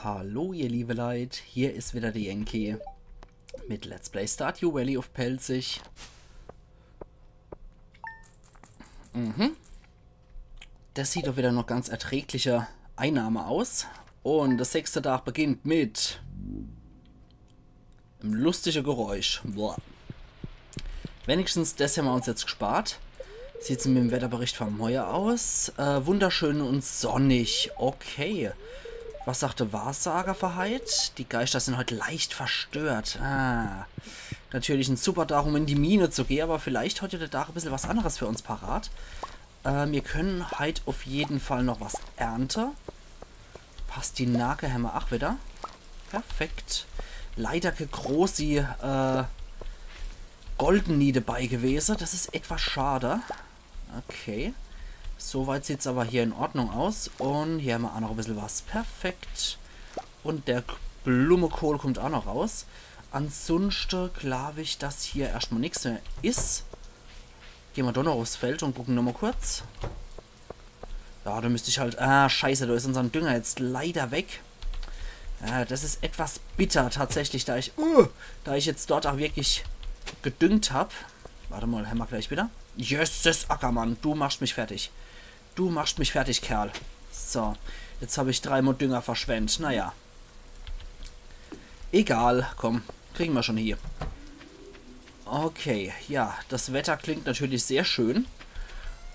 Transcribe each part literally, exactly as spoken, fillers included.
Hallo ihr liebe Leit, hier is wieder de Yankee mit Let's Play Stardew Valley uff Pälzisch. Mhm. Des sieht doch wieder noch ganz erträgliche Einnahme aus. Un de sechste Dag beginnt mit em lustige Geräusch. Boah. Wenigstens des hämmer uns jetzt gespart. Sieht's mit em Wetterbericht vom Moie aus? Äh, wunderschön un sonnig. Okay. Was sagt de Wahrsager für heit? Die Geischter sin heit leicht verstört. Ah. Natürlich en super Dag, um in die Mine zu gehe, awwer vielleicht hat jo de Dag e bissel was anneres für uns parat. Äh, mir können heit uff jeden Fall noch was ernte. Pastinake hämmer ach wieder. Perfekt. Leider kä großi, äh, Goldeni debei gewese. Des is etwas schade. Okay. Soweit sieht's awwer hier in Ordnung aus. Un hier hämmer ach noch e bissel was. Perfekt. Un de K-, Blummekohl kummt ach noch raus. Ansunschte glaab ich, dass hier erscht mol nix mehr is. Gehn mer doch noch uffs Feld un gucken noch mol kurz. Ja, do müsst ich halt... Ah, scheiße, do is unsern Dünger jetzt leider weg. Ja, des is etwas bitter tatsächlich, da ich... Uh, da ich jetzt dort ach wirklich gedüngt hab. Wart mol, hämmer gleich wieder. Jesses, Ackermann, du machst mich fertig. Du machst mich fertig, Kerl. So, jetzt hab ich drei mol Dünger verschwendt. Naja. Egal, komm, kriegen mer schon hie. Okay, ja, des Wetter klingt natürlich sehr schön.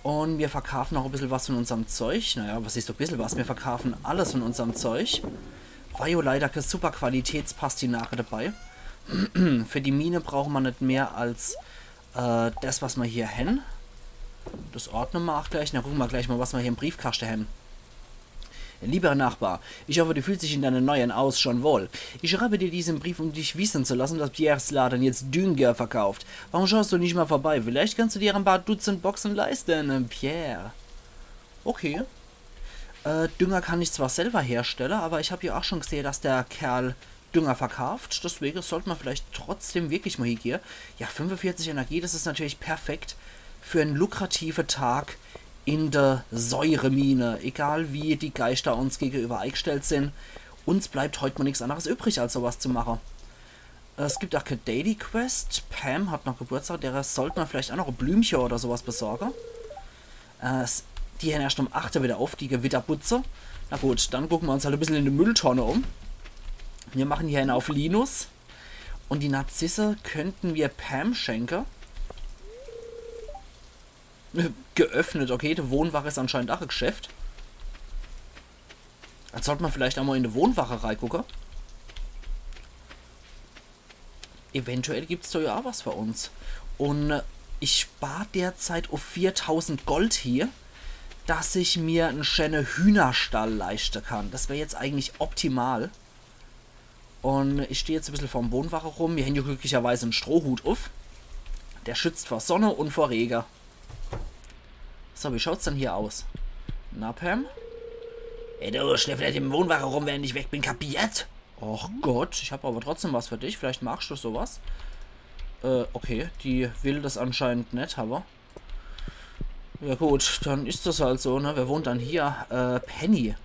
Un mir verkaafen noch e bissel was von unserm Zeug. Naja, was is so e bissel was? Mir verkaafen alles von unserm Zeug. War jo leider kä super Qualitätspastinake debei. Für die Mine brauche mer net mehr als, äh, des, was mer hier hän. Des ordne mer ach gleich. Na, gucke mer gleich mol, was mer hier im Briefkaschte hän. Lieber Nachbar, ich hoffe, du fühlst dich in deinem neuen Haus schon wohl. Ich schreibe dir diesen Brief, um dich wissen zu lassen, dass Pierres Laden jetzt Dünger verkauft. Warum schaust du nicht mal vorbei? Vielleicht kannst du dir ein paar Dutzend Boxen leisten, Pierre. Okay. Äh, Dünger kann ich zwar selber herstelle, awwer ich hab jo ach schon gesehe, dass de Kerl Dünger verkaaft. Deswege sollt mer vielleicht trotzdem wirklich mol hiegehe. Ja, fünfundvierzig Energie, des is natürlich perfekt für en lukrative Tag in de Säuremine. Egal wie die Geischter uns gegenüber eigstellt sin, uns bleibt heit mol nix anneres übrig, als sowas zu mache. Es gibt ach kä Daily Quest. Pam hat noch Geburtstag, dere sollt mer vielleicht ach noch e Blümche oder sowas besorge. Äh, s-, die hän erscht um achte wieder uff, die Gewitterbutze. Na gut, dann gucke mer uns halt e bissel in de Mülltonne um. Mir machen hier ään uff Linus. Un die Narzisse könnten mer Pam schenke. Geöffnet, okay, de Wohnwach is anscheinend ach e Geschäft. Dann sollt mer vielleicht ach mol in de Wohnwach reigucke. Eventuell gibt's do jo ach was für uns. Un ich spar derzeit uff viertausend Gold hie, dass ich mer en schäne Hühnerstall leischte kann. Des wär jetzt eigentlich optimal. Un ich steh jetzt e bissel vorm Wohnwach rum. Mir hän jo glücklicherweise en Strohhut uff. Der schützt vor Sonne un vor Rege. So, wie schaut's dann hier aus? Na, Pam? Ey, du, schnüffel net im Wohnwach rum, während ich weg bin, kapiert? Och Gott, ich hab awwer trotzdem was für dich. Vielleicht magst du sowas. Äh, okay, die will des anscheinend net hawwe. Ja gut, dann is des halt so, ne? Wer wohnt dann hier? Äh, Penny.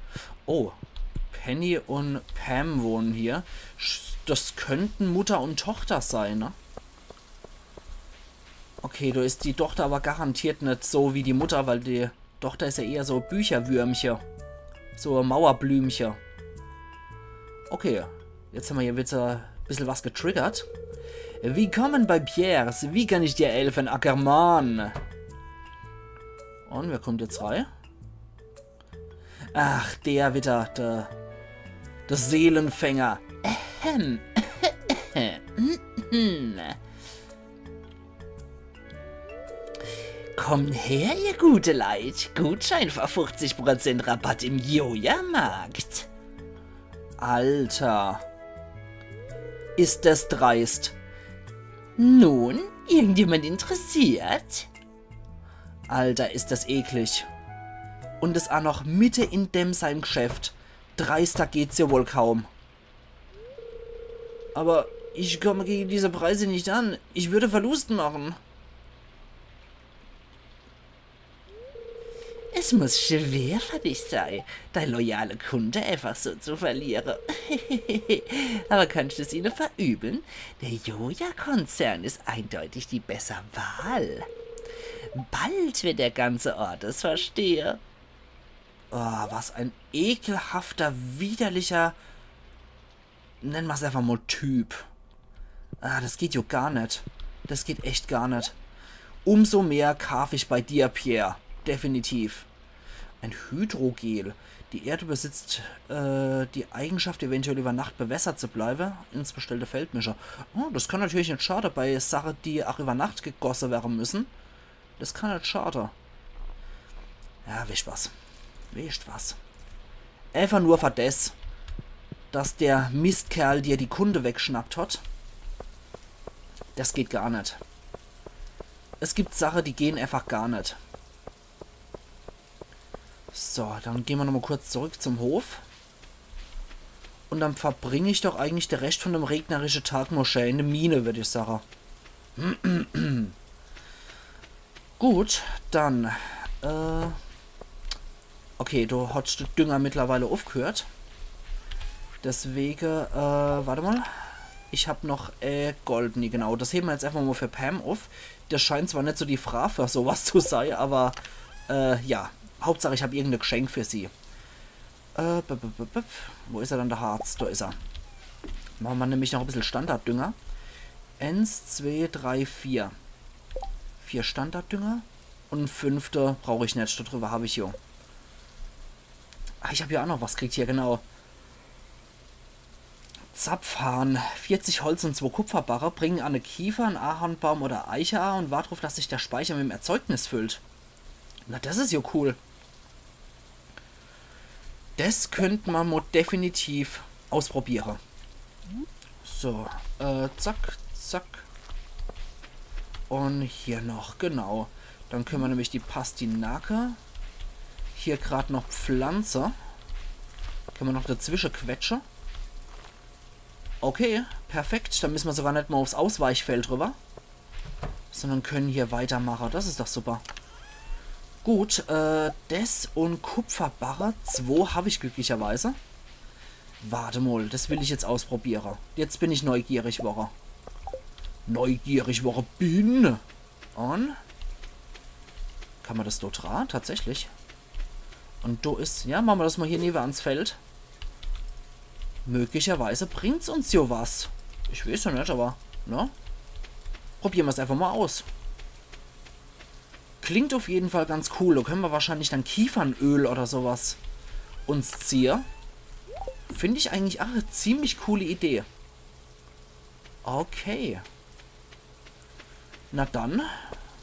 Oh, Penny un Pam wohnen hier. Sch-, des könnten Mutter un Tochter sei, ne? Okay, do is die Tochter awwer garantiert net so wie die Mutter, weil die Tochter is jo eher so Bücherwürmche. So Mauerblümche. Okay, jetzt hämmer hier wieder e bissel was getriggert. Willkommen bei Pierres. Wie kann ich dir helfen, Ackermann? Un wer kummt jetzt rei? Ach, der wieder, der, der Seelenfänger. Ahem. Kommt her, ihr gute Leit. Gutschein für fuchzig Prozent Rabatt im Joja-Markt. Alter. Is des dreist. Nun, irgendjemand interessiert? Alter, is des eklig. Un des ach noch mitte in dem seinem Geschäft. Dreister geht's jo wohl kaum. Aber ich komme gegen diese Preise nicht an. Ich würde Verlust machen. Es muss schwer für dich sein, dein loyale Kunde einfach so zu verlieren. Aber kannst du es ihnen verübeln? Der Joja-Konzern ist eindeutig die bessere Wahl. Bald wird der ganze Ort es verstehen. Oh, was ein ekelhafter, widerlicher, nennen mer's einfach mal Typ. Ah, das geht jo gar net. Das geht echt gar net. Umso mehr kaaf ich bei dir, Pierre. Definitiv. Ein Hydrogel. Die Erde besitzt äh, die Eigenschaft, eventuell über Nacht bewässert zu bleiben. Ins bestellte Feldmischer. Oh, das kann natürlich net schade bei Sachen, die auch über Nacht gegossen werden müssen. Das kann net schade. Ja, wisst was. Wisst was. Einfach nur für das, dass der Mistkerl dir die Kunde wegschnappt hat. Das geht gar net. Es gibt Sachen, die gehen einfach gar net. So, dann gehen wir nochmal kurz zurück zum Hof. Und dann verbring ich doch eigentlich de Rest von dem regnerische Tag mal schä in de Mine, würd ich sage. Gut, dann, äh, okay, do hat de Dünger mittlerweile uffgehört. Deswege, äh, wart mal. Ich hab noch, äh, Goldni, genau. Das heben wir jetzt einfach mal für Pam uff. Das scheint zwar net so die Fra für sowas zu sei, aber, äh, ja. Hauptsache, ich hab irgendein Geschenk für sie. Äh, b -b -b -b Wo is er dann, der Harz? Do is er. Machen wir nämlich noch ein bisschen Standarddünger. Eins, zwei, drei, vier. Vier Standarddünger. Und ein fünfter brauch ich net. Da drüber hab ich jo. Ah, ich hab ja auch noch was kriegt hier, genau. Zapfhahn. Vierzig Holz und zwei Kupferbarre. Bringen an e Kiefer, en Ahornbaum oder Eiche a und wart drauf, dass sich der Speicher mit dem Erzeugnis füllt. Na, das is jo cool. Das könnt man mo definitiv ausprobiere. So, äh, zack, zack. Und hier noch, genau. Dann können wir nämlich die Pastinake. Hier grad noch Pflanze. Können wir noch dazwische quetsche. Okay, perfekt. Dann müssen wir sogar net mal aufs Ausweichfeld rüber. Sondern können hier weitermachen. Das is doch super. Gut, äh, des und Kupferbarre. Zwo hab ich glücklicherweise. Warte mal, das will ich jetzt ausprobiere. Jetzt bin ich neugierig worre. Neugierig worre bin. Und? Kann man das dort dra? Tatsächlich. Und do is, ja, machen wir das mal hier newe ans Feld. Möglicherweise bringt's uns jo was. Ich weiß ja net, aber, ne? Probieren wir's einfach mal aus. Klingt auf jeden Fall ganz cool. Da können wir wahrscheinlich dann Kiefernöl oder sowas uns ziehe. Find ich eigentlich auch eine ziemlich coole Idee. Okay. Na dann,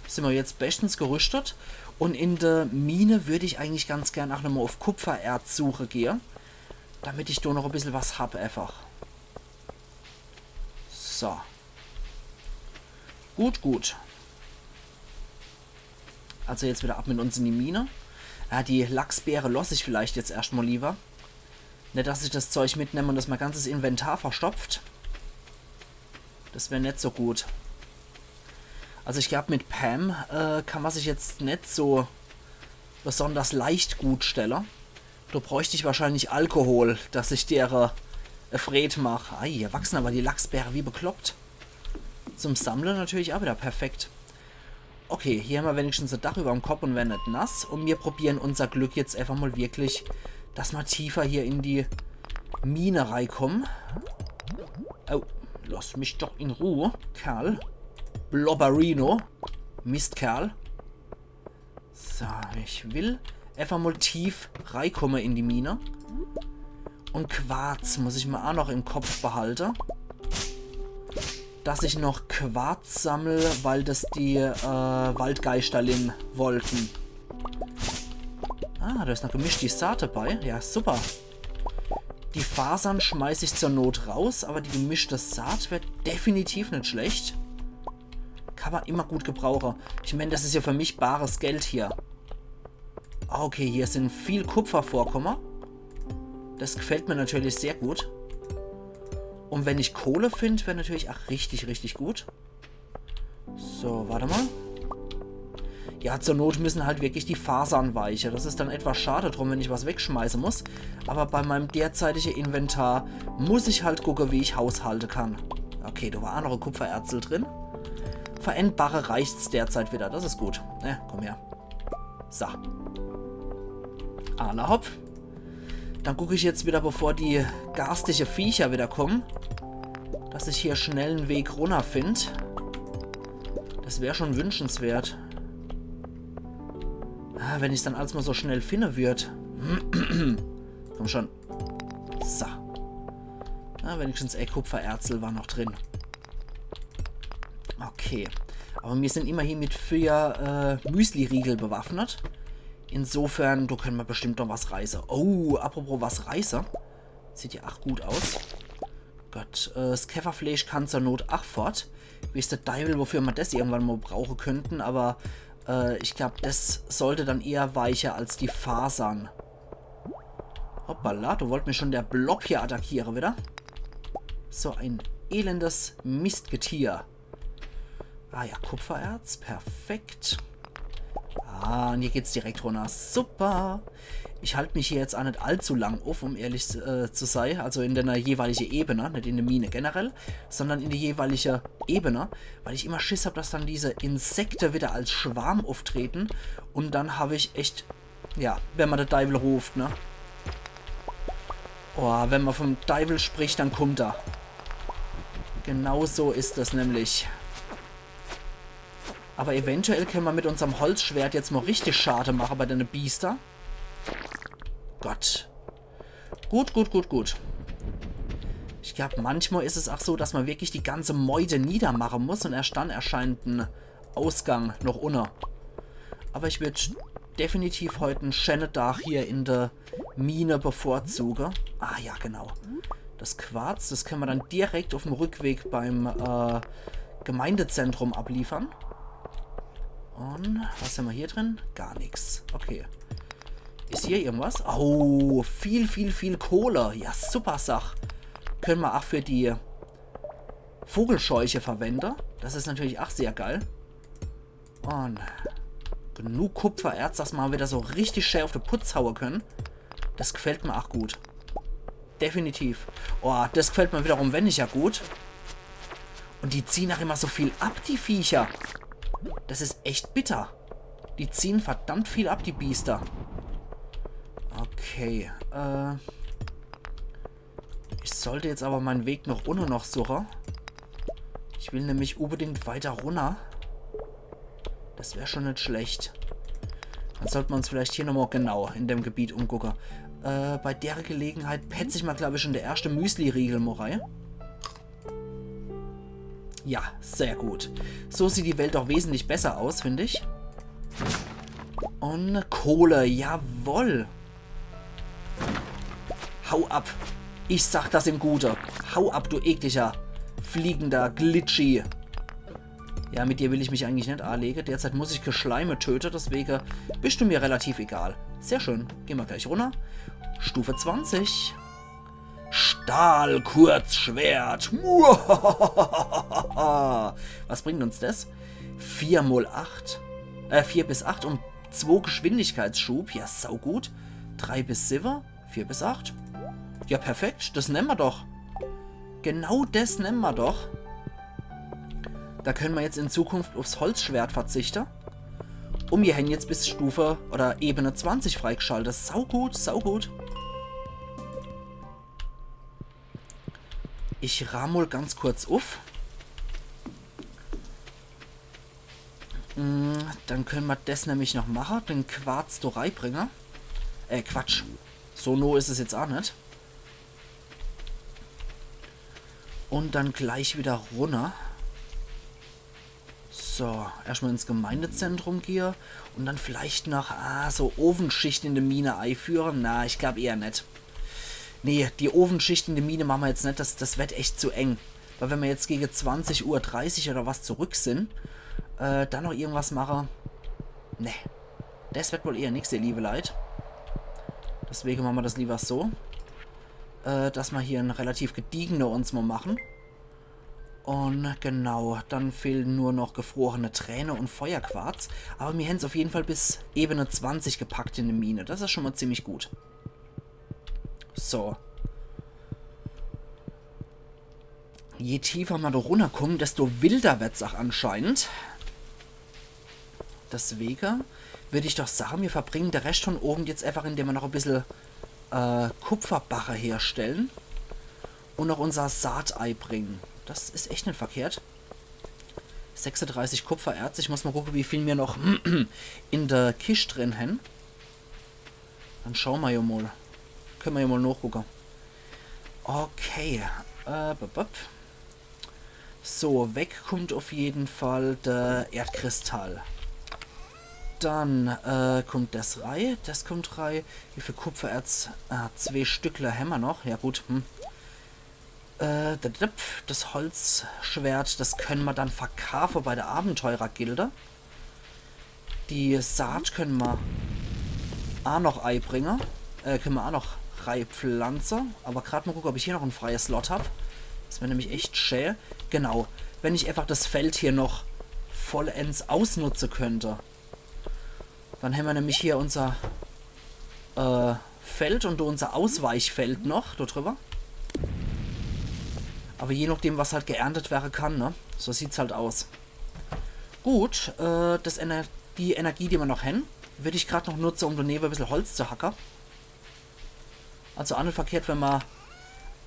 sind wir jetzt bestens gerüstet. Und in der Mine würde ich eigentlich ganz gern auch nochmal auf Kupfererzsuche gehe, damit ich da noch ein bisschen was hab einfach. So. Gut, gut. Also jetzt wieder ab mit uns in die Mine. Ja, die Lachsbeere loss ich vielleicht jetzt erscht mal lieber. Net, dass ich das Zeug mitnehme und das mein ganzes Inventar verstopft. Das wär net so gut. Also ich glaub, mit Pam äh, kann man sich jetzt net so besonders leicht gut stelle. Do bräucht ich wahrscheinlich Alkohol, dass ich dere äh, Fred mach. Ei, hier wachsen aber die Lachsbeere wie bekloppt. Zum Sammle natürlich auch wieder perfekt. Okay, hier haben wir wenigstens ein Dach überm Kopf und werden net nass. Und wir probieren unser Glück jetzt einfach mal wirklich, dass wir tiefer hier in die Mine reinkommen. Oh, lass mich doch in Ruhe, Kerl. Blobberino. Mistkerl. So, ich will einfach mal tief reinkommen in die Mine. Und Quarz muss ich mir auch noch im Kopf behalten. Dass ich noch Quarz sammle, weil das die äh, Waldgeisterlin wollten. Ah, da ist noch gemischte Saat dabei. Ja, super. Die Fasern schmeiß ich zur Not raus, aber die gemischte Saat wär definitiv net schlecht. Kann man immer gut gebrauchen. Ich mein, das ist ja für mich bares Geld hier. Okay, hier sind viel Kupfervorkommen. Das gefällt mir natürlich sehr gut. Und wenn ich Kohle find, wär natürlich auch richtig, richtig gut. So, warte mal. Ja, zur Not müssen halt wirklich die Fasern weiche. Das is dann etwas schade drum, wenn ich was wegschmeiße muss. Aber bei meinem derzeitige Inventar muss ich halt gucke, wie ich haushalte kann. Okay, do war aa noch e Kupfererzel drin. Fer en Barre reicht's derzeit wieder. Das is gut. Ne, komm her. So. Alla hopp. Dann guck ich jetzt wieder, bevor die garstige Viecher wieder kommen, dass ich hier schnell en Weg runner find. Das wär schon wünschenswert. Ah, wenn ich's dann alles mal so schnell finde würd. Komm schon. So. Na, wenigstens e Kupfererzel war noch drin. Okay. Aber mir sind immerhin mit vier äh, Müsli-Riegel bewaffnet. Insofern, do können mer bestimmt noch was reiße. Oh, apropos was reiße. Sieht ja ach gut aus. Gott, äh, s Käferfleisch kann zur Not ach fort. Weeß de Deiwel, wofür mer des irgendwann mal brauche könnten, aber äh, ich glaub, des sollte dann eher weiche als die Fasern. Hoppala, do wollt mich schon der Blob hier attackiere wieder. So ein elendes Mistgetier. Ah ja, Kupfererz, perfekt. Ah, und hier geht's direkt runner. Super. Ich halt mich hier jetzt aa net allzu lang uff, um ehrlich äh, zu sei. Also in der jeweilige Ebene, net in der Mine generell, sondern in der jeweilige Ebene, weil ich immer Schiss hab, dass dann diese Insekte wieder als Schwarm ufftreten und dann hab ich echt, ja, wenn mer de Deiwel ruft, ne? Oh, wenn mer vom Deiwel spricht, dann kummt er. Genau so is es nämlich. Aber eventuell können mer mit unserm Holzschwert jetzt mal richtig Schade mache bei dene Biester. Gott. Gut, gut, gut, gut. Ich glaub, manchmal is es ach so, dass mer wirklich die ganze Meute niedermache muss und erscht dann erscheint en Ausgang noch unne. Aber ich würd definitiv heut en schäne Dach hier in der Mine bevorzuge. Ah ja, genau. Das Quarz, das können mer dann direkt uffm Rückweg beim äh, Gemeindezentrum abliefern. Und was hämmer hier drin? Gar nix. Okay. Is hier irgendwas? Oh, viel, viel, viel Kohle. Ja, super Sach. Können mer ach für die Vogelscheuche verwende. Das is natürlich ach sehr geil. Und genug Kupfererz, dass mer wieder so richtig schää uff de Putz haue können. Das gfällt mer ach gut. Definitiv. Oh, das gfällt mer wiederum weniger gut. Und die ziehen ach immer so viel ab, die Viecher. Das is echt bitter. Die ziehen verdammt viel ab, die Biester. Okay, äh. Ich sollt jetzt aber mein Weg noch unne noch suche. Ich will nämlich unbedingt weiter runner. Das wär schon net schlecht. Dann sollt mer uns vielleicht hier nochmal genau in dem Gebiet umgucke. Äh, bei dere Gelegenheit petz ich mal, glaub ich, schon der erschte Müsli-Riegel mo rei. Ja, sehr gut. So sieht die Welt doch wesentlich besser aus, find ich. Und Kohle, jawoll. Hau ab. Ich sag das im Gute. Hau ab, du ekliger, fliegender Glitschi. Ja, mit dir will ich mich eigentlich net anlege. Derzeit muss ich Geschleime töte, deswege bist du mir relativ egal. Sehr schön. Geh mer gleich runner. Stufe zwanzig. Stahlkurzschwert. Muahahaha. Was bringt uns das? Vier mal acht. Äh, vier bis acht und zwei Geschwindigkeitsschub. Ja, saugut. Drei bis siwwe. Vier bis acht. Ja, perfekt. Das nemme mer doch. Genau das nemme mer doch. Da können mer jetzt in Zukunft uffs Holzschwert verzichte. Und mir hän jetzt bis Stufe oder Ebene zwanzig freigeschaltet. Saugut, saugut. Ich raam mal ganz kurz uff. Mm, dann können mer das nämlich noch mache, den Quarz do reibringe. Äh, Quatsch. So no is es jetzt ach net. Und dann gleich wieder runner. So, erstmal ins Gemeindezentrum gehe und dann vielleicht noch, ah, so Ofenschicht in de Mine eiführe. Na, ich glaub eher net. Nee, die Ofenschicht in de Mine mache mer jetzt net. Das, das wird echt zu eng. Weil wenn mer jetzt gege zwanzig Uhr dreißig oder was zurück sin, äh, dann noch irgendwas mache. Nee. Das wird wohl eher nix, ihr liebe Leit. Deswege mache mer das lieber so. Äh, dass mer hier en relativ gediegene uns mal machen. Und genau, dann fehlen nur noch gefrorene Träne und Feuerquarz. Aber mir hän's auf jeden Fall bis Ebene zwanzig gepackt in de Mine. Das is schon mal ziemlich gut. So. Je tiefer ma do runnerkommen, desto wilder werd's auch anscheinend. Deswege würd ich doch sage, mir verbringen de Rescht von Owend jetzt einfach, indem ma noch e bissel äh, Kupferbarre herstellen und noch unser Saat eibringen. Das is echt net verkehrt. Sechsunddreißig Kupfererz. Ich muss mal gucke, wie viel mir noch in de Kischt drin hänn. Dann schau ma jo mal. Könne ma jo mal nochgucke. Okay. Äh, bup, bup. So, weg kommt auf jeden Fall de Erdkristall. Dann äh, kommt das rei, das kommt rei. Wie viel Kupfererz? Ah, zwee Stückler hämmer noch. Ja gut, hm. Äh, da, da, das Holzschwert, das könne ma dann verkaafe bei der Abenteurergilde. Die Saat könne ma a noch eibringe. Äh, könne ma a noch reipflanze. Aber grad mal gucke, ob ich hier noch en freie Slot hab. Das wär nämlich echt schä. Genau. Wenn ich einfach das Feld hier noch vollends ausnutze könnt, dann hämmer nämlich hier unser äh, Feld und unser Ausweichfeld noch do drüber. Aber je nachdem, was halt geerntet werre kann, ne? So sieht's halt aus. Gut, äh, das Ener die Energie, die ma noch hänn, würd ich grad noch nutze, um daneben e bissel Holz zu hacke. Also an und verkehrt, wenn ma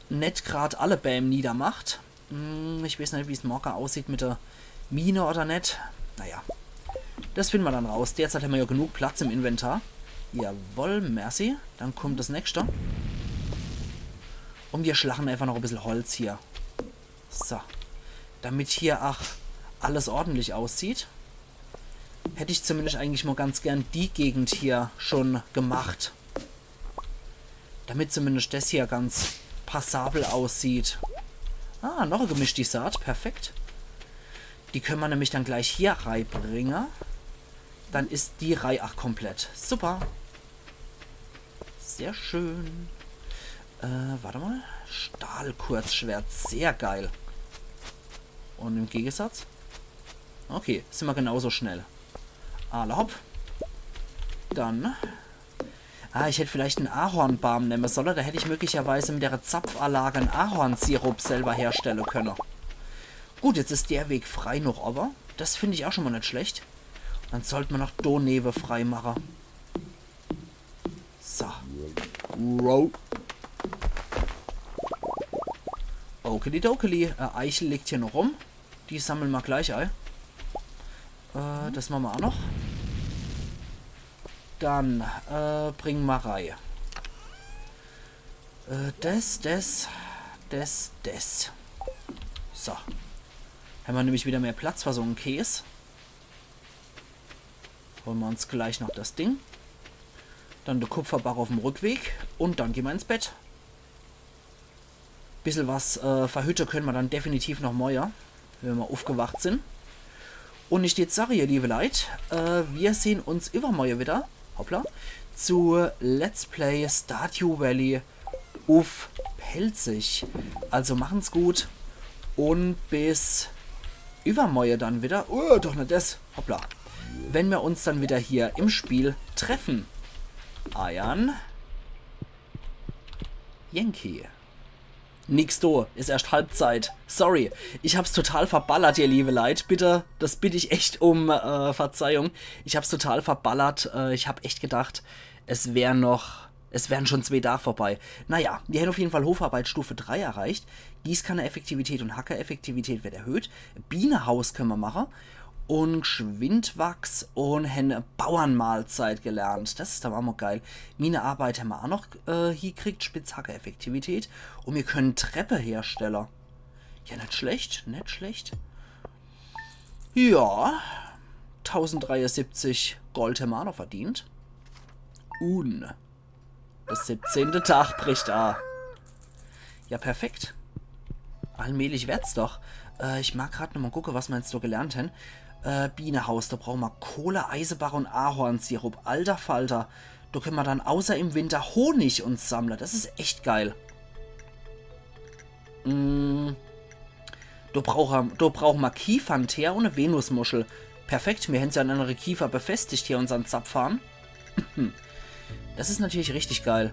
net grad alle Bäm niedermacht. Hm, ich weeß net, wie's morge aussieht mit der Mine oder net. Naja, das find ma dann raus. Derzeit hämmer ja genug Platz im Inventar. Jawoll, merci. Dann kommt das nächste. Und wir schlachen einfach noch e bissel Holz hier. So. Damit hier ach alles ordentlich aussieht. Hätt ich zumindest eigentlich mal ganz gern die Gegend hier schon gemacht. Damit zumindest das hier ganz passabel aussieht. Ah, noch e gemischte Saat. Perfekt. Die könne ma nämlich dann gleich hier reibringe. Dann is die Reih ach komplett. Super. Sehr schön. Äh, warte mal. Stahlkurzschwert. Sehr geil. Und im Gegensatz? Okay, sind wir genauso schnell. Alla hopp. Dann. Ah, ich hätt vielleicht en Ahornbaam nemme solle. Da hätt ich möglicherweise mit der Zapfanlage en Ahornsirup selber herstelle könne. Gut, jetzt is der Weg frei noch, aber das find ich auch schon mal net schlecht. Dann sollt ma noch do newe frei mache. So. Row. Okeli dokeli. Äh, Eichel liegt hier noch rum. Die sammle ma gleich ei. Äh, das mache ma auch noch. Dann, äh, bring ma rei. Äh, das, das, das, das. So. Hämmer nämlich wieder mehr Platz für so en Käs. Holen ma uns gleich noch das Ding. Dann de Kupferbarre auf'm Rückweg. Und dann gehn ma ins Bett. Bissel was, äh, verhütte könne ma dann definitiv noch morje, wenn ma aufgewacht sind. Und ich jetzt sage, ihr liebe Leit, äh, wir sehen uns übermorje wieder, hoppla, zu Let's Play Stardew Valley uff Pälzisch. Also machen's gut und bis übermorje dann wieder. Oh, doch net das. Hoppla. Wenn wir uns dann wieder hier im Spiel treffen. Eiern. Yankee. Nix do, is erscht Halbzeit. Sorry, ich hab's total verballert, ihr liebe Leit. Bitte, das bitt ich echt um äh, Verzeihung. Ich hab's total verballert. Äh, ich hab echt gedacht, es wär noch, es wären schon zwee Tage vorbei. Naja, wir haben auf jeden Fall Hofarbeit Stufe drei erreicht. Gießkanne-Effektivität und Hacke-Effektivität wird erhöht. Bienenhaus können wir machen. Und Schwindwachs und Henne Bauernmahlzeit gelernt. Das is doch auch mal geil. Minearbeit haben wir auch noch äh, hiekriegt, Spitzhacke-Effektivität. Und wir können Treppe herstellen. Ja, net schlecht, net schlecht. Ja, tausenddreiundsiebzig Gold haben wir auch noch verdient. Un. Der siebzehnte Tag bricht a. Ja, perfekt. Allmählich werd's doch. Äh, ich mag grad noch mal gucke, was ma jetzt so gelernt hen. Äh, Bienenhaus, da brauche ma Kohle, Eisebarre und Ahornsirup. Alter Falter. Da können ma dann außer im Winter Honig uns sammle. Das is echt geil. Mm. Do brauch er, do brauch mer Kiefernteer un e Venusmuschel. Perfekt, mir hänn se an ennere Kiefer befestigt hier, unsern Zapfhahn. Das is natürlich richtig geil.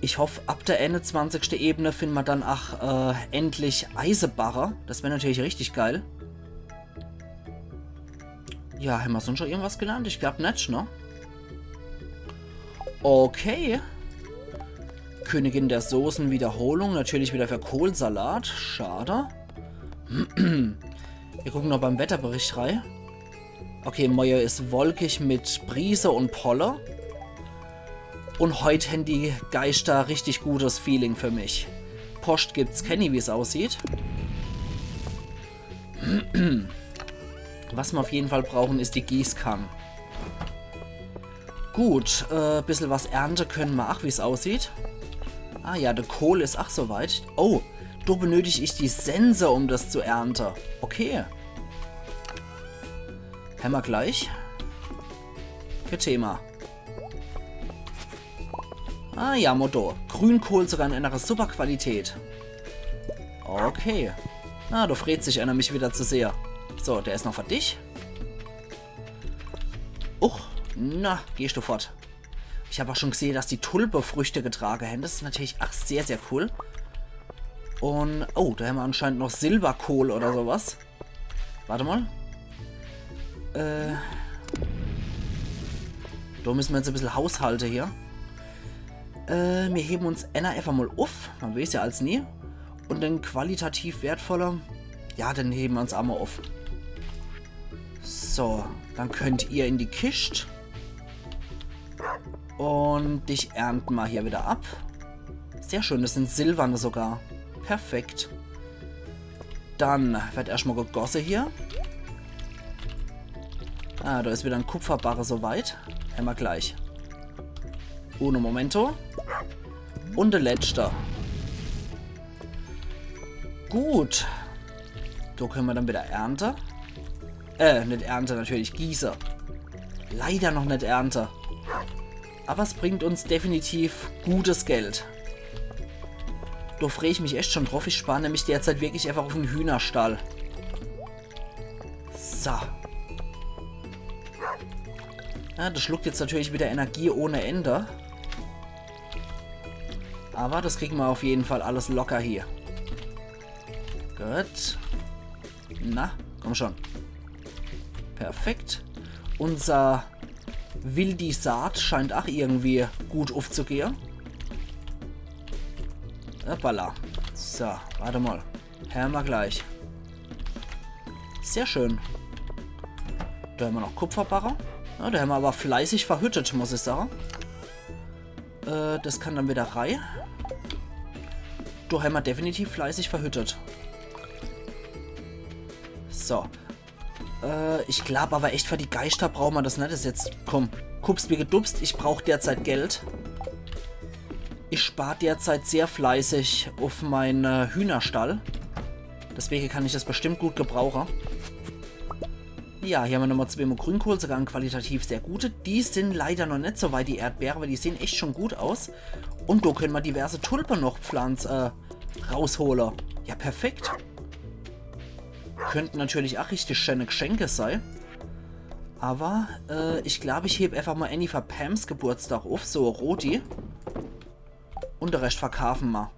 Ich hoff, ab der eenezwanzigschte Ebene find mer dann ach, äh, endlich Eisebarre. Das wär natürlich richtig geil. Ja, hämmer sunscht noch irgendwas gelernt? Ich glaab net, ne? Okay. Königin der Soßen, Wiederholung. Natürlich wieder für Kohlsalat. Schade. Mir gucken noch beim Wetterbericht rei. Okay, moie is wolkig mit Brise un Polle. Un heut hänn die Geischter richtig gutes Feeling für mich. Poscht gibt's kenni, wie's aussieht. Was mer auf jeden Fall brauchen, is die Gießkann. Gut, äh, bissel was ernte könne mer ach, wie's aussieht. Ah ja, de Kohl is ach soweit. Oh, do benötig ich die Sense, um das zu ernte. Okay. Hämmer gleich. Kein Thema. Ah ja, Motto. Grünkohl sogar in einer super Qualität. Okay. Na, do freet sich einer, mich wieder zu sehe. So, der is noch für dich. Uch, na, gehst du fort. Ich hab ach schon gesehe, dass die Tulpe Früchte getrage hänn. Das is natürlich ach sehr, sehr cool. Un, oh, do hämmer anscheinend noch Silberkohl oder sowas. Wart mal. Äh. Do müsse mer jetzt e bissel haushalte hier. Äh, mir hewe uns enner einfach mal uff. Mer weeß ja als nie. Un den qualitativ wertvoller, ja, den hewe mer uns ach mal uff. So, dann könnt ihr in die Kischt. Un dich ernte mer hier wieder ab. Sehr schön, das sin silberne sogar. Perfekt. Dann werd erscht mal gegosse hier. Ah, do is wieder en Kupferbarre soweit. Hämmer gleich. Uno momento. Un de letschte. Gut. Do könne mer dann wieder ernte. Äh, net ernte, natürlich gieße. Leider noch net ernte. Aber es bringt uns definitiv gutes Geld. Do free ich mich echt schon druff. Ich spar nämlich derzeit wirklich einfach uff en Hühnerstall. So. Ja, das schluckt jetzt natürlich wieder Energie ohne Ende. Aber das kriege mer auf jeden Fall alles locker hier. Gut. Na, komm schon. Perfekt. Unser Wildi Saat scheint ach irgendwie gut uffzugehe. Hoppala. So, wart mal. Hämmer gleich. Sehr schön. Do hämmer noch Kupferbarre. Ja, do hämmer aber fleißig verhüttet, muss ich sage. Äh, das kann dann wieder rei. Do hämmer definitiv fleißig verhüttet. So. Äh, ich glaub aber echt, für die Geischter brauche mer das net. Das is jetzt, komm, hupst wie gedupst. Ich brauch derzeit Geld. Ich spar derzeit sehr fleißig uff mein, äh, Hühnerstall. Deswege kann ich das bestimmt gut gebrauche. Ja, hier hämmer nochmal zweimal Grünkohl, sogar en qualitativ sehr gute. Die sin leider noch net so weit, die Erdbeere, aber die sehen echt schon gut aus. Un do könne mer diverse Tulpe noch pflanze, äh, raushole. Ja, perfekt. Könnten natürlich ach richtig schöne Geschenke sei. Aber, äh, ich glaub, ich heb einfach mal ääni für Pams Geburtstag uff, so e roti. Un de Rescht verkaafe mer.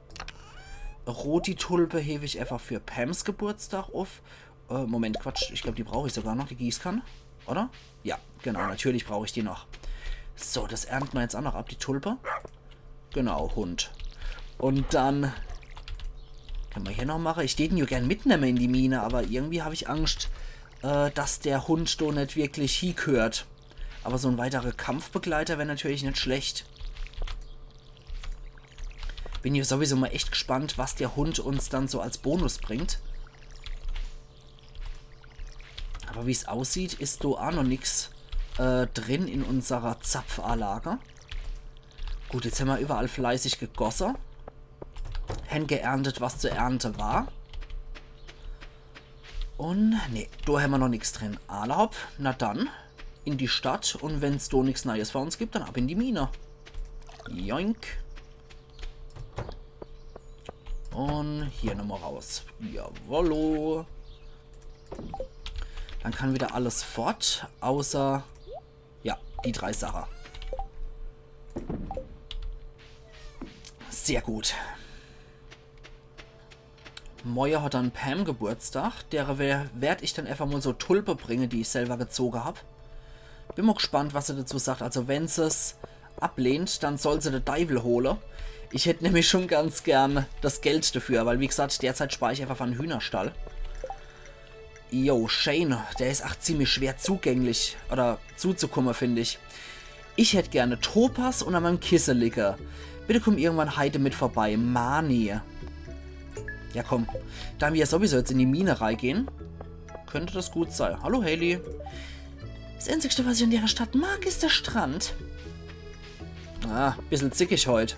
Roti Tulpe heb ich einfach für Pams Geburtstag uff. Äh, Moment, Quatsch. Ich glaub, die brauch ich sogar noch, die Gießkann. Oder? Ja, genau, natürlich brauch ich die noch. So, das ernte mer jetzt ach noch ab, die Tulpe. Genau, Hund. Un dann könne mer hier noch mache. Ich dät en jo gern mitnemme in die Mine, aber irgendwie hab ich Angscht, äh, dass der Hund do net wirklich hiegehört. Aber so en weiterer Kampfbegleiter wär natürlich net schlecht. Bin jo sowieso mal echt gespannt, was der Hund uns dann so als Bonus bringt. Aber wie's aussieht, is do ach noch nix, äh, drin in unserer Zapfanlage. Gut, jetzt hämmer überall fleißig gegosse. Hänn geerntet, was zu ernte war. Un, nee, do hämmer noch nix drin. Alla hopp, na dann, in die Stadt. Un wenn's do nix Neies für uns gibt, dann ab in die Mine. Joink. Un hier nochmal raus. Jawollo. Dann kann wieder alles fort, außer, ja, die drei Sache. Sehr gut. Moie hat dann Pam Geburtstag. Dere wer-, werd ich dann einfach mal so Tulpe bringe, die ich selber gezoge hab. Bin mal gespannt, was se dazu sagt. Also wenn se's ablehnt, dann soll se de Deiwel hole. Ich hätt nämlich schon ganz gern das Geld dafür, weil wie gesagt, derzeit spar ich einfach für en Hühnerstall. Jo, Shane, der is ach ziemlich schwer zugänglich oder zuzukomme, find ich. Ich hätt gerne Topas unter meinem Kisse liege. Bitte komm irgendwann heite mit vorbei, Marnie. Ja komm, da mir ja sowieso jetzt in die Mine reigehen, könnte das gut sei. Hallo Haley. Das Einzigste, was ich an der Stadt mag, is der Strand. Ah, bissel zickig heut.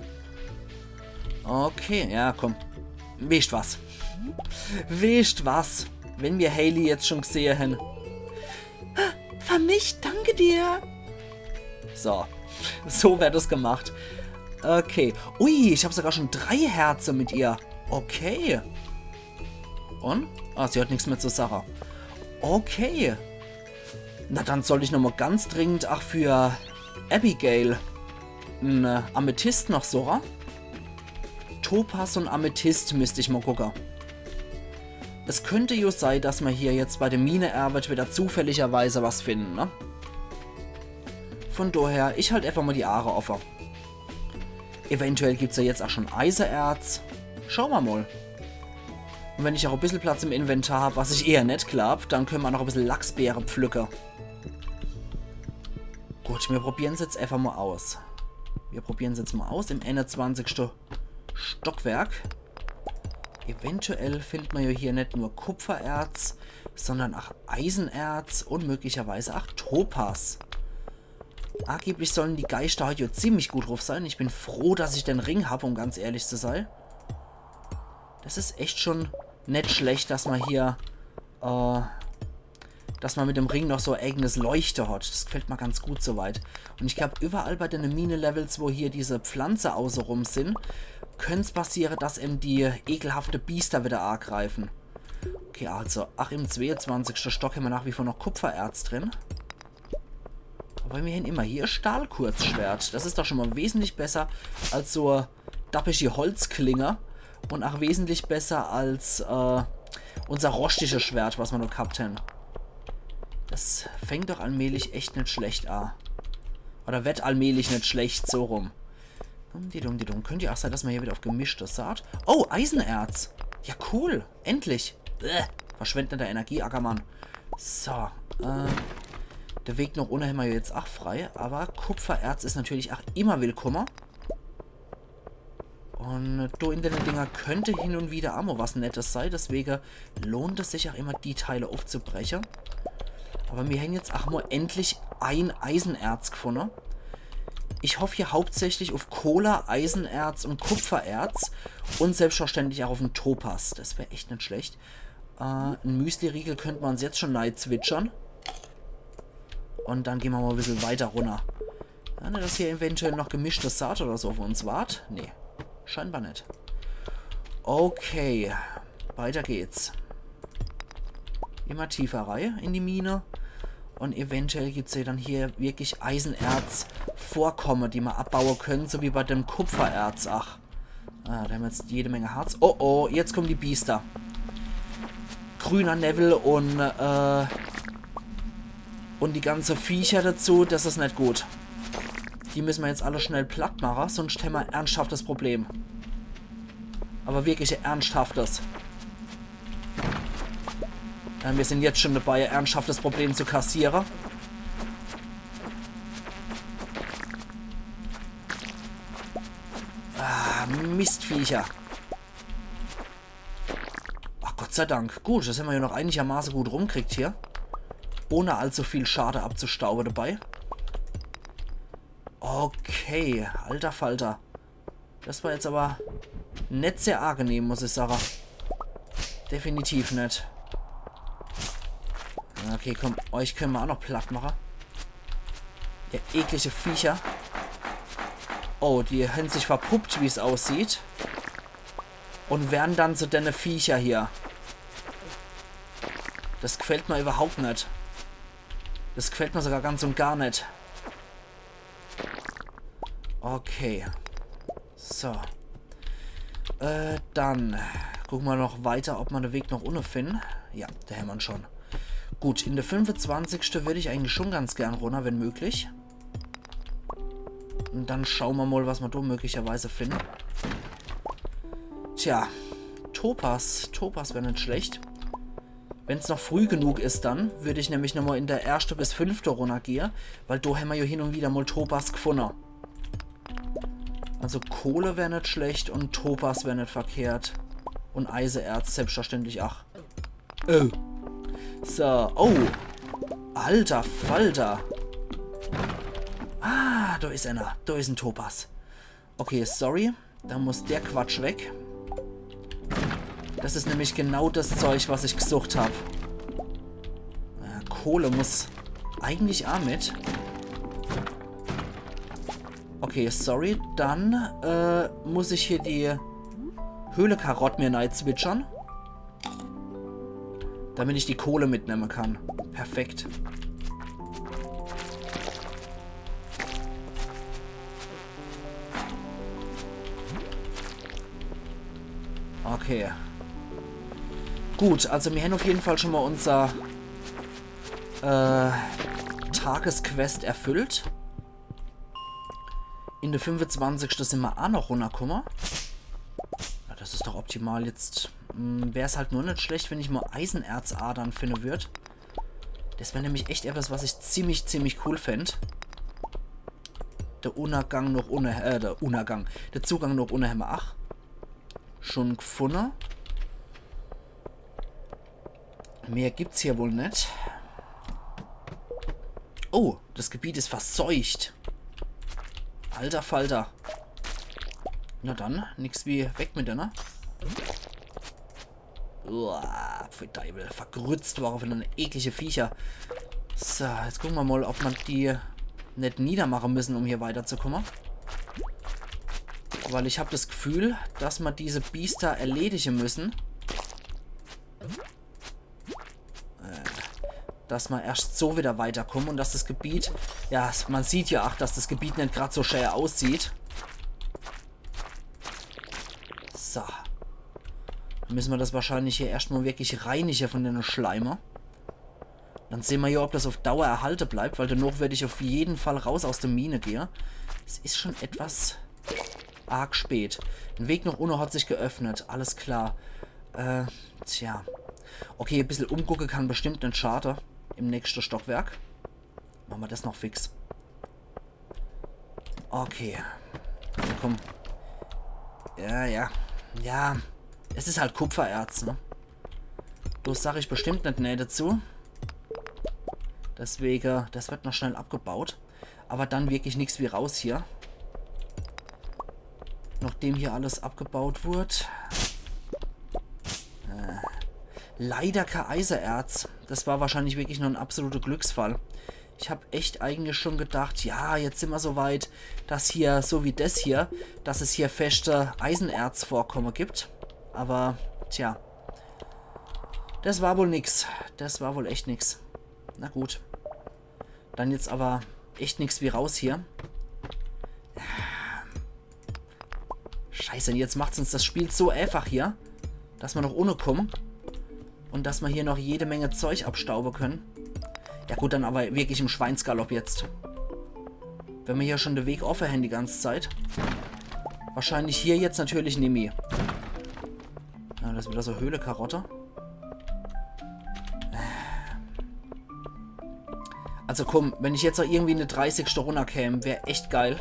Okay, ja komm. Weescht was. Weescht was. Wenn mir Haley jetzt schon gesehe hän. Für mich, danke dir. So. So werd das gemacht. Okay. Ui, ich hab sogar schon drei Herze mit ihr. Okay. Und? Ah, sie hat nix mehr zu sache. Okay. Na, dann sollt ich nochmal ganz dringend ach für Abigail en, äh, Amethyst noch suche. Topas und Amethyst misst ich mal gucke. Es könnte jo sei, dass mer hier jetzt bei de Minearbeit wieder zufälligerweise was finden, ne? Von daher, ich halt einfach mal die Aare offe. Eventuell gibt's ja jetzt ach schon Eisenerz. Schau mer mal. Und wenn ich ach e bissel Platz im Inventar hab, was ich eher net glaub, dann können mer noch e bissel Lachsbeere pflücke. Gut, mir probieren's jetzt einfach mal aus. Mir probieren's jetzt mal aus im einundzwanzigsten Stockwerk. Eventuell findet mer ja hier net nur Kupfererz, sondern ach Eisenerz und möglicherweise ach Topas. Angeblich sollen die Geister heut ja ziemlich gut drauf sein. Ich bin froh, dass ich den Ring hab, um ganz ehrlich zu sein. Das is echt schon net schlecht, dass mer hier, äh, dass mer mit dem Ring noch so e eigenes Leuchte hat. Das gefällt mer ganz gut soweit. Und ich glaub, überall bei den Mine-Levels, wo hier diese Pflanze außerum sind, können's passieren, dass eben die ekelhafte Biester wieder angreifen. Okay, also, ach, im zweiundzwanzigsten Stock hämmer nach wie vor noch Kupfererz drin. Aber immerhin immer hier Stahlkurzschwert. Das is doch schon mal wesentlich besser als so dappische Holzklinge. Und ach wesentlich besser als, äh, unser roschtisches Schwert, was mer noch gehabt hän. Das fängt doch allmählich echt net schlecht an. Oder werd allmählich net schlecht, so rum. Dum, di dum, di dum. Könnte ja ach sein, dass mer hier wieder auf gemischte Saat. Oh, Eisenerz. Ja, cool. Endlich. Bäh. Verschwendender Energie, Ackermann. So, äh, de Weg noch unne hämmer jetzt ach frei. Aber Kupfererz is natürlich ach immer willkommen. Und do in dene Dinger könnte hin und wieder ach mal was Nettes sei, deswege lohnt es sich ach immer, die Teile aufzubrechen. Aber mir hän jetzt ach mal endlich ein Eisenerz gefunden. Ich hoff hier hauptsächlich auf Kohle, Eisenerz und Kupfererz und selbstverständlich ach auf en Topas. Das wär echt net schlecht. Äh, en Müsli-Riegel könnt mer uns jetzt schon nei zwitschern. Und dann gehn mer mal e bissel weiter runner. Ja, net, dass hier eventuell noch gemischte Saat oder so auf uns wart. Nee, scheinbar net. Okay, weiter geht's. Immer tiefer rei in die Mine. Und eventuell gibt's ja dann hier wirklich Eisenerz-Vorkomme, die mer abbaue können, so wie bei dem Kupfererz. Ach, ah, da hämmer jetzt jede Menge Harz. Oh, oh, jetzt kommen die Biester. Grüner Newwel und, äh, und die ganze Viecher dazu, das is net gut. Die müssen mer jetzt alle schnell platt mache, sonst hämmer e ernsthaftes Problem. Aber wirklich e ernsthaftes. Ja, mir sind jetzt schon dabei, e ernsthaftes Problem zu kassiere. Ah, Mistviecher. Ach, Gott sei Dank. Gut, das hämmer ja noch einigermaßen gut rumkriegt hier. Ohne allzu viel Schade abzustaube dabei. Okay, alter Falter. Das war jetzt aber net sehr angenehm, muss ich sagen. Definitiv net. Okay, komm, euch können mer ach noch platt mache. Ihr eklige Viecher. Oh, die hän sich verpuppt, wie's aussieht. Und werden dann zu denne Viecher hier. Das gfällt mir überhaupt net. Das gfällt mir sogar ganz und gar net. Okay. So. Äh, dann gucke mer noch weiter, ob mer de Weg noch unne finden. Ja, do hämmer'n schon. Gut, in de fünfezwanzigschte würd ich eigentlich schon ganz gern runner, wenn möglich. Und dann schaue mer mal, was mer do möglicherweise finden. Tja, Topas. Topas wär net schlecht. Wenn's noch früh genug is, dann würd ich nämlich nochmal in de erschte bis fünfte Runner gehe, weil do hämmer ja hin und wieder mal Topas gfunne. Also Kohle wär net schlecht und Topas wär net verkehrt. Und Eisenerz selbstverständlich, ach. Oh. So, oh. Alter Falter. Ah, do is einer. Do is en Topas. Okay, sorry. Da muss der Quatsch weg. Das is nämlich genau das Zeug, was ich gesucht hab. Äh, Kohle muss eigentlich aa mit. Okay, sorry. Dann, äh, muss ich hier die Höhlekarott mir nei zwitschern. Damit ich die Kohle mitnemme kann. Perfekt. Okay. Gut, also mir hän auf jeden Fall schon mal unser, äh, Tagesquest erfüllt. In de fünfezwanzigschte sin mer aa noch runnerkumme. Ja, das is doch optimal. Jetzt, mm, wär's halt nur net schlecht, wenn ich mal Eisenerzadern finde würd. Das wär nämlich echt etwas, was ich ziemlich, ziemlich cool fänd. De Unnergang noch unne, äh, de Unnergang. De Zugang noch unne hämmer ach schon gfunne. Mehr gibt's hier wohl net. Oh, das Gebiet is verseucht. Alter Falter. Na dann, nix wie weg mit der, ne? Uah, pfui Deiwel, vergrützt war auf eine eklige Viecher. So, jetzt gucke mer mal, ob mer die net niedermache müssen, um hier weiterzukumme. Weil ich hab das Gefühl, dass mer diese Biester erledige müssen. Äh, dass mer erscht so wieder weiterkumme und dass das Gebiet, ja, s-, mer sieht ja ach, dass das Gebiet net grad so schä aussieht. So. Dann müssen mer das wahrscheinlich hier erscht mal wirklich reinige von denne Schleime. Dann sehn mer ja, ob das auf Dauer erhalte bleibt, weil danach werd ich auf jeden Fall raus aus der Mine gehe. Es is schon etwas arg spät. De Weg noch unne hat sich geöffnet. Alles klar. Äh, tja. Okay, e bissel umgucke kann bestimmt net schade. Im nächste Stockwerk. Mache mer das noch fix. Okay. Komm. Ja, ja. Ja. Es is halt Kupfererz, ne? Bloß sag ich bestimmt net nee dazu. Deswege, das wird noch schnell abgebaut. Aber dann wirklich nix wie raus hier. Nachdem hier alles abgebaut wird. Äh, leider kein Eisenerz. Das war wahrscheinlich wirklich nur en absoluter Glücksfall. Ich hab echt eigentlich schon gedacht, ja, jetzt sin mer so weit, dass hier, so wie das hier, dass es hier feschte Eisenerzvorkomme gibt. Aber, tja. Das war wohl nix. Das war wohl echt nix. Na gut. Dann jetzt aber echt nix wie raus hier. Scheiße, jetzt macht's uns das Spiel so einfach hier, dass mer noch unne kumme und dass mer hier noch jede Menge Zeug abstaube können. Ja gut, dann aber wirklich im Schweinsgalopp jetzt. Wenn mer hier schon de Weg offe hän die ganze Zeit. Wahrscheinlich hier jetzt natürlich nimmi. Ja, das is wieder so Höhlekarotte. Also komm, wenn ich jetzt noch irgendwie in de dreißigschte runnerkäm, wär echt geil.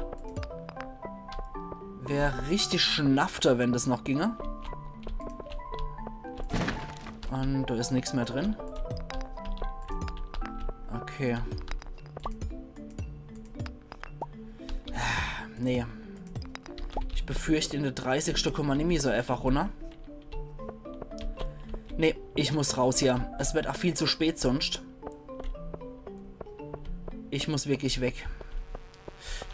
Wär richtig schnafter, wenn das noch ginge. Und da is nix mehr drin. Okay. Nee. Ich befürcht, in de dreißigschte kumme mer nimmi so einfach runner. Nee, ich muss raus hier. Es wird ach viel zu spät sonst. Ich muss wirklich weg.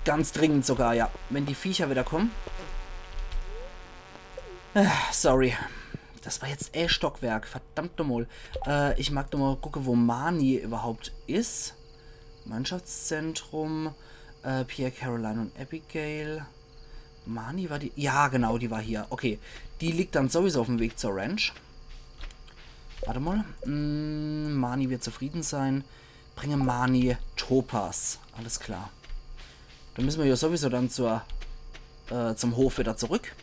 Ganz dringend sogar, ja. Wenn die Viecher wieder kumme. Sorry. Das war jetzt e Stockwerk. Verdammt nochmal. Äh, ich mag nochmal gucke, wo Marnie überhaupt is. Mannschaftszentrum. Äh, Pierre, Caroline und Abigail. Marnie war die. Ja, genau, die war hier. Okay. Die liegt dann sowieso auf dem Weg zur Ranch. Warte mal. Mm, Marnie wird zufrieden sein. Bringe Marnie Topaz. Alles klar. Dann müssen wir ja sowieso dann zur, äh, zum Hof wieder zurück.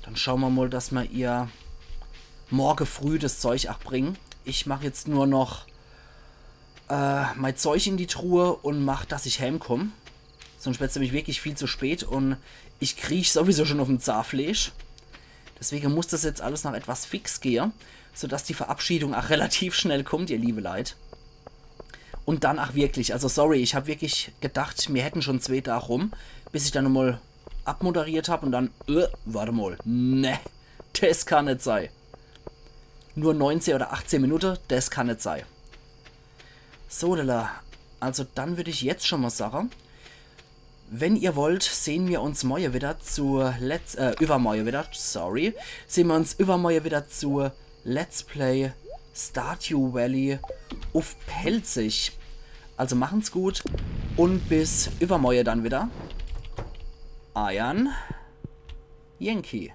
Dann schauen wir mal, dass wir ihr morgen früh das Zeug auch bringen. Ich mach jetzt nur noch äh, mein Zeug in die Truhe und mach, dass ich heimkomm. Sonst wird's nämlich wirklich viel zu spät und ich kriech sowieso schon auf dem Zahnfleisch. Deswegen muss das jetzt alles noch etwas fix gehe, sodass die Verabschiedung auch relativ schnell kommt, ihr liebe Leit. Und dann auch wirklich, also sorry, ich hab wirklich gedacht, mir hätten schon zwei Tage rum, bis ich dann nochmal abmoderiert hab und dann, äh, warte mal, ne, das kann net sei. Nur neunzehn oder achtzehn Minute, das kann net sei. So, lala. Also dann würd ich jetzt schon mal sagen, wenn ihr wollt, sehen wir uns morgen wieder zu Let's, äh, übermorgen wieder, sorry, sehen wir uns übermorgen wieder zu Let's Play Stardew Valley auf Pälzisch. Also machen's gut und bis übermorgen dann wieder. Euer Yankee.